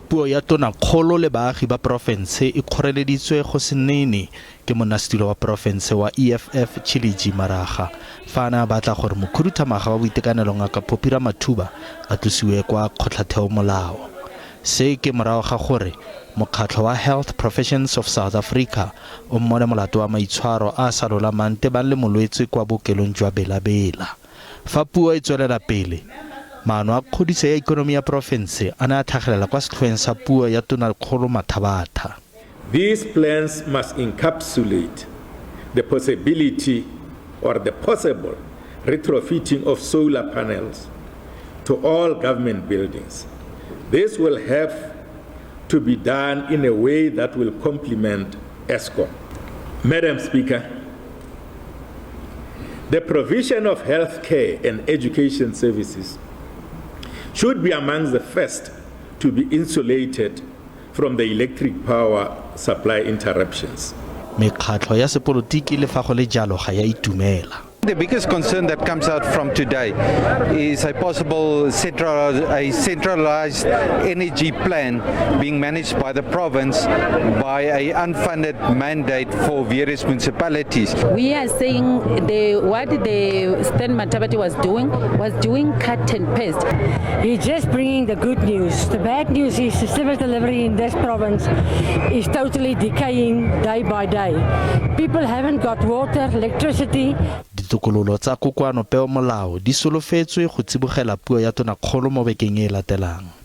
Puo ya Tonakgolo le baagi ba porofense e kgoreleditswe go se nene ke monnasetilo wa porofense wa EFF Tshilidzi Maraga fa a ne a batla gore mokhuduthamaga wa boitekanelo Ngaka Phophi Ramathuba a tlosiwe kwa kgotlatheomolao. Se ke morago ga gore mokgatlho wa Health Professions of South Africa o mmone molato wa maitshwaro a a sa lolamang tebang le molwetse kwa bookelong jwa Bela-Bela. Fa puo e tswelela pele, maano a kgodiso ya ikonomi ya porofense a ne a tlhagelela kwa setlhoeng sa puo ya Tonakgolo Mathabatha. These plans must encapsulate the possibility or the possible retrofitting of solar panels to all government buildings. This will have to be done in a way that will complement Eskom. Madam Speaker, the provision of health care and education services should be among the first to be insulated from the electric power supply interruptions. Mekgatlho ya sepolotiki le fa go le jalo ga ya itumela. The biggest concern that comes out from today is a possible central, a centralized energy plan being managed by the province by a unfunded mandate for various municipalities. We are saying what the Stan Mathabathe was doing cut and paste. He's just bringing the good news. The bad news is the service delivery in this province is totally decaying day by day. People haven't got water, electricity. Ditokololo tsa kokoano peomolao di solofetswe go tsibogela puo ya Tonakgolo mo bekeng e e latelang.